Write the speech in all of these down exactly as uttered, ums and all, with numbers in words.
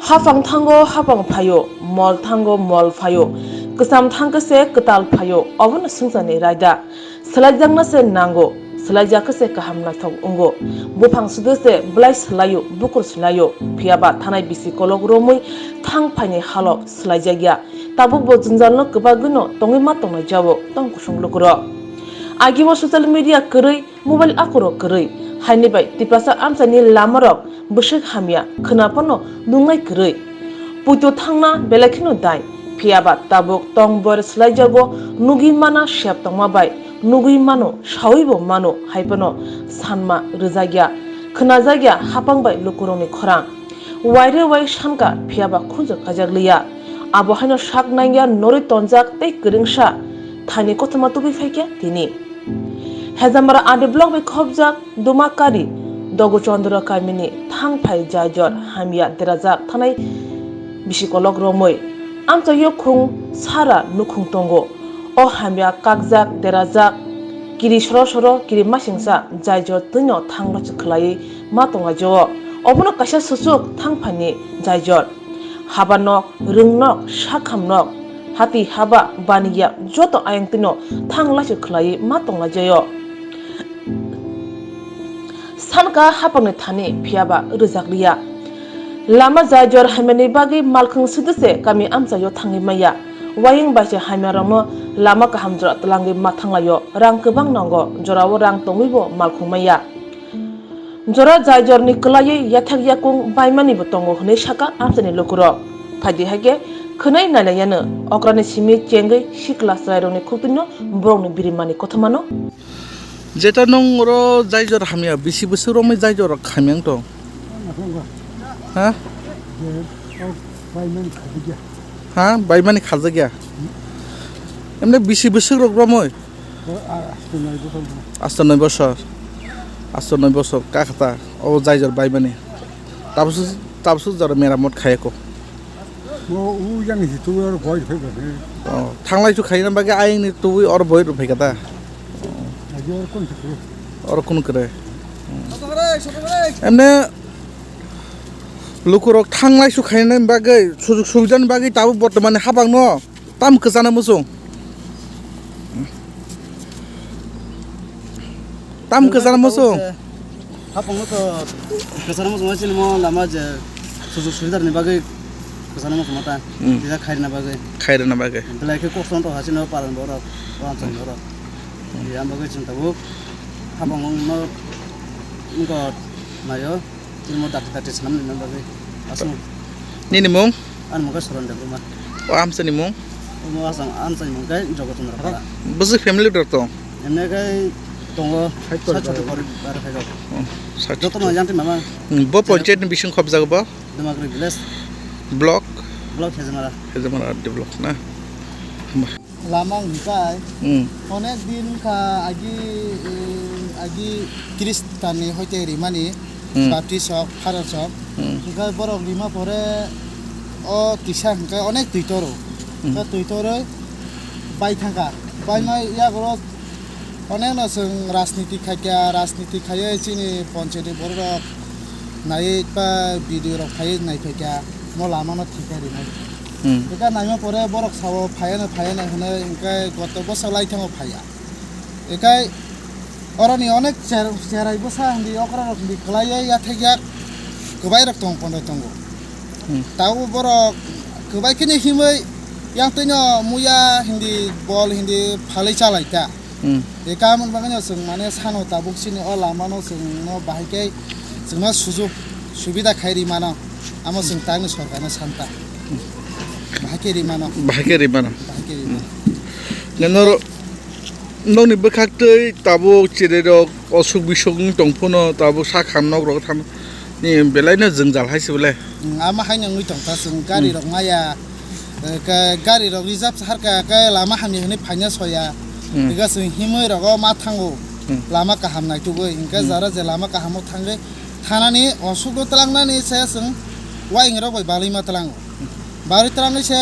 Hapang thango hapang phaio, mol thango mol phaio, kwcham thangkhe se kwtal phaio, obono swngcharni raida. Swlaijakna se nango, swlaijak khe se kaham naithok wngo. Buphang sudu se bwlai swlaio, bukur swlaio, phiyaba thanai bisi kolok romwi thang phaini halo swlaijakya. Tabukbo jwngjalno kwbagwino tongwi ma tongnai jao tong kusung lukurok. Agimo social media kwrwi, mobile akurok kwrwi, haini bai Tiprasa amchaini lamarok bwswk hamya khwna phano nungnai kwrwi. Puito thangna belai kheno dai, phiyaba tabuk tong boyar swlaijago, nugwi mana sep tongma bai, nugwi mano, sawibo mano, hai phano sanma rwjakya, khwnajakya hapang bai lukurokni khorang. Waire wai sankha, phiyaba khunju kaijakliya. Abo haino sak nangya norwi tonjak tei kwrwngsa thaini kothoma tubui phaikha tini. Hejamara R D block bai khobjak Dumakari Dogo Chandra kamini thang phai jaijor hamya derajak thanai bisi kolok romwi amchaio khung sara nukhung tongo. O hamya kakjak derajak kiri soro soro kiri masingsa jaijor twino thang lachuk khlaiwi ma tonglaijao. Obono kaisa suchuk thang phaini jaijor. Haba nok, rwng nok, sakham nok, hati haba, baniya joto ayang twino thang lachuk khlaiwi ma tonglaijaio. Sankha hapangni thani phiyaba rwjakliya. Lama jaijor hamyani bagwi malkhung sudu se kami amchaio thangwi maya. Wayung bai se hamyarokno lama kaham jora twlangwi ma thanglaio. Rang kwbang nango, jorao rang tongwibo malkhung maya. Jora jaijorni kwlaiwi yathek yakung baimanibo tongo hwnwi sakha amchaini lukurok. Phaidi hai khe khwnai nailaiyano okrani simi chengwi sikla chwrairokni khuktwino borokni birimani kothomano. Jeta nwng oro jaijor hamya, bisi bwswk romwi jaijor hamya wng tong? Ha? Ha? Baimani khajakya? Emne bisi bwswk rok romwi? Asto noi bosor. Asto noi bosor kakhata o jaijor baimani. Tabsu tabsu jora meramot khayako. Mo u yang hitu oro boi phai bani. Oh, thanglai su khaina bagwi ayang ni tubui oro boi rw phaikata. Aji oro kun sikri. Oro kun kre. Emne lukurok thanglai su khaina bagwi sujuk subidani bagwi tabuk bortomani habangno. Tam kwchana muchung. Tam kwchana muchung. Hapang no to kwchana muchung chini mo lama je sujuk subidarni bagwi kwchana muchung mata. Hmm. Tija khairina bagwi. Khairina bagwi. Belai khe kok song to hasino paran borok, paran song borok. Hmm. Yang bagwi chwng tabuk hapang no wngkha nayo. Tini mo dakti dakti swnam nini bagwi. Aswk. Nini mung? Ani mung khe Soron Debbarma. O amchaini mung? Omo aswk amchaini mung khe Jogochondra Para. Bwswk family rok tong? Emne khe tongo side side side pori pori pari khaijak. Oh, side joto side no pori. Yang twi mama. Hmm, bo panchayat ni bising khobjago bo? Dumakri village. Block? Block Hejamara. Hejamara R D block na. Lama hwnkhai Hmm. onek din wngkha agi, eh, agi Khristan ni hoite rimani Hmm. Baptist rok, Pharel rok. Hmm. Hwnkhai borok rima pore o kisa hwnkhai onek twi toro. Hmm. Hwnkhai twi toroi bai thangkha. Bai Hmm. mai yago Onekno chwng rajniti khaikha, rajniti khaiwi chini ponchayatni bororok naiwi ba B D O rok phaiwi naiphaikha, mo lamano thikna rinai. Hmm. Hwnkhe naima pore borok sao phaiano phaiano hwnwi hwnkhe goto bwsa laithango phaiya. Hwnkhe oroni onek cher-, cherai bwsa hindi okrarok hindi kwlaiwi yathekyak kwbairok tong pono tongo. Hmm. Tabuk borok kwbai kheno himwi yang twino muya hindi bol hindi phalwi chalaikha. Hmm. E kahamni bagwino chwng mane sano tabuk chini o lamano chwngno bahai khe chwngno sujuk subida khai ri mano. Amo chwng tangni sorkarno santa. Bahai khe ri mano. Bahai khe ri mano. Bahai khe ri mano. Hmm. Noro nokni bwkhaktwi tabuk chwrairok osuk bisuk wng tong phano tabuk sakha nok rok thang ni belai no jwngjal hai se belai. Hmm, amo haino wngwi tongkha chwng gari Hmm. rok maya. Eh, ke gari rok reserve harkha, ke lama hamya hwnwi phaina soya. Hmm. Ega chwng himwi rogo ma thango. Hmm. Lama kaham naitugwi. Hwnkhe Hmm. jara je lama kahamo thangwi thanani osukno twlangnani se chwng wayeng rok bai balwi ma twlango. Balwi twlangwi se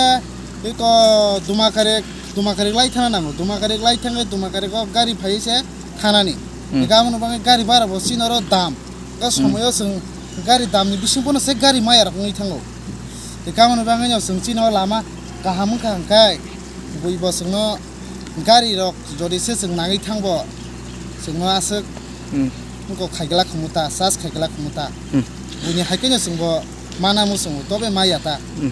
eko Dumakari, Dumakari lai thana nango. Dumakari lai thangwi Dumakari o gari phaiwi se thanani. Hmm. Ega amoni bagwi gari bara bo chini oro dam. Ega Hmm. somoyo chwng gari damni bising bono se gari maya rok wngwi thango. Tei kamoni bagwi no chwng chini o lama kaham wngkha hwnkhe, bui bo chwngno gari rok jodi se chwng nangwi thangbo chwngno aswk Hmm. wngkok khai glak khumui ta, charge khai glak khumui ta. Hmm. Buini hai kheno chwngbo mana muchungo, tobe maya ta. Hmm.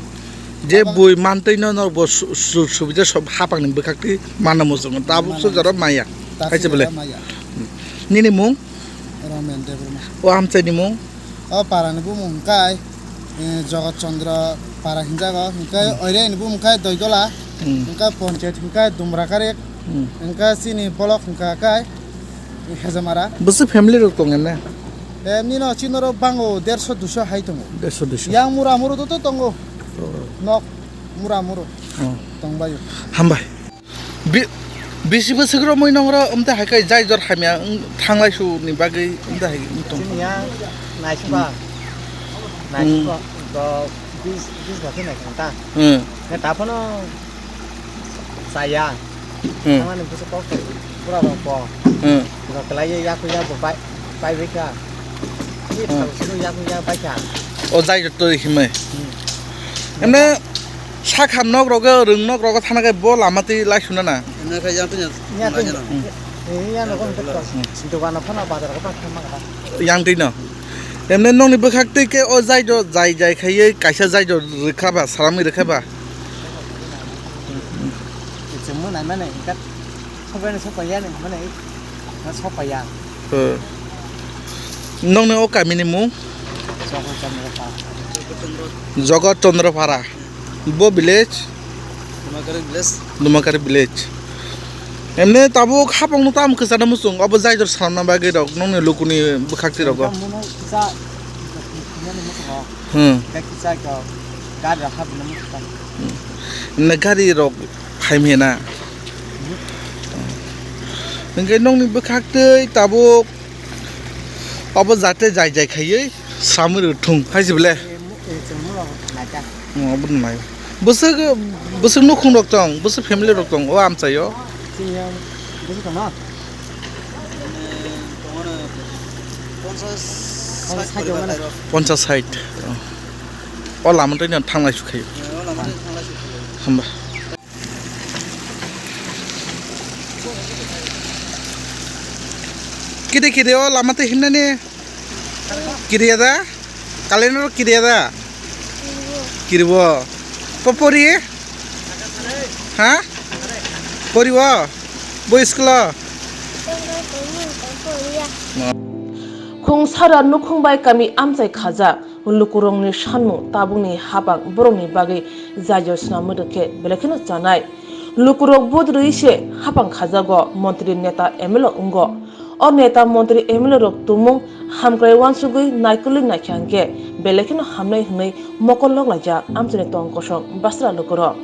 Je Abo bui mantwi no norok bo su-, su-, subida sob hapang ni bwkhak twi mana muchungo, tabuk Mana so jora muchungo. maya. Tabuk Hai se bole. jora maya. Hmm. Nini mung? Romen Debbarma. O amchai ni mung? O para ni bumung hwnkhe, eh, Jogot Chandra para hinjago, hwnkhe Hmm. oire ni bumung khe Doigola, Hmm. hwnkhe ponchayat hwnkhe Dumrakarik, Hmm. hwnkhe chini bolok hwnkha khe Hejamara. Bwswk family rok tong emne? Emni no chini oro bango derso duiso hai tongo. Derso duiso. Yang mura muru to tongo. Oh. Nok mura muru Oh. tongbaio. Hambai. Bi-, bisi bwswk romwi nongro, wngte hai khe jai jor hamya wng thanglai su ni bagwi wngte hai wng tong. Chini ya naisukha. Hmm. Naisukha. Hmm. Do bis, bis bosor naisukha ta. Hmm. Khe taphano chaya. Hmm. Tamani bwswk kok pura rok bo. Hmm. Rok kwlaiwi yaku ya bo bai, bai bai kha. Ni Hmm. thang suru yaku ya bai kha. O jai jor twi himwi. Hmm. Emne sakha nok rogo, rwng nok rogo thana khe bo lama twi lai suna na. Nya twi, Hmm. eh, ya nogo hwnkhe to. Hmm. Dogano phano bazar ko bang thangma kha. Yang twi no. Emne nokni bwkhak twi khe o jai do, jai jai khaiwi kaisa jai do rwkha ba, salamwi rwkha ba. Chwng mwnai mani hwnkhe sopai sopai ya ni mani, na sopai ya. Hmm. Nokni o kami ni mung? Jogot Chandra Para. Jogot Chandra Para. Bo village? Dumakari village. Dumakari village. Emne tabuk hapang no tam kwchana muchung, obo jai jor salamna bagwi rok nokni lukuni bwkhak twi rogo. Mono kisa, mono muchungo. Hmm. Kisa ko gari rok hapna muchung. Hmm. Emne gari rok phaimya na. Hmm. Hwnkhe nokni bwkhak twi tabuk obo jate jai jai khaiwi samwi rw thung hai se bele. Eh, mu-, eh, chwng mura naikha. Hmm, obo nai. Bwswk, bwswk nukhung rok tong, bwswk family rok tong, o amchaio? Chini yang bwswk tongma? Ponchas sait poribar. Ponchas sait. O lama twi no thanglai sukhaio. Eh, o lama twi thanglai sukhaio. Hamba. Kide kide o lama twi himnani? Kiriya da? Kaleno kiriya da? Kiribo. Ko pori? Ha? Poribo? Bo school o? Khungsara nukhung bai kami amchai khajak. Lukurokni sanmung tabukni hapang borokni bagwi jaijo swnamwi rwkhe belai kheno chanai. Lukurok vote rwi se hapang khajago, montri neta M L A wngo. O neta montri M L A rok tongmung hamkrai uansugwi naikolwi naikha hwnkhe belai kheno hamnai hwnwi mokol loklaijak amchaini tong kosong basra lukurok.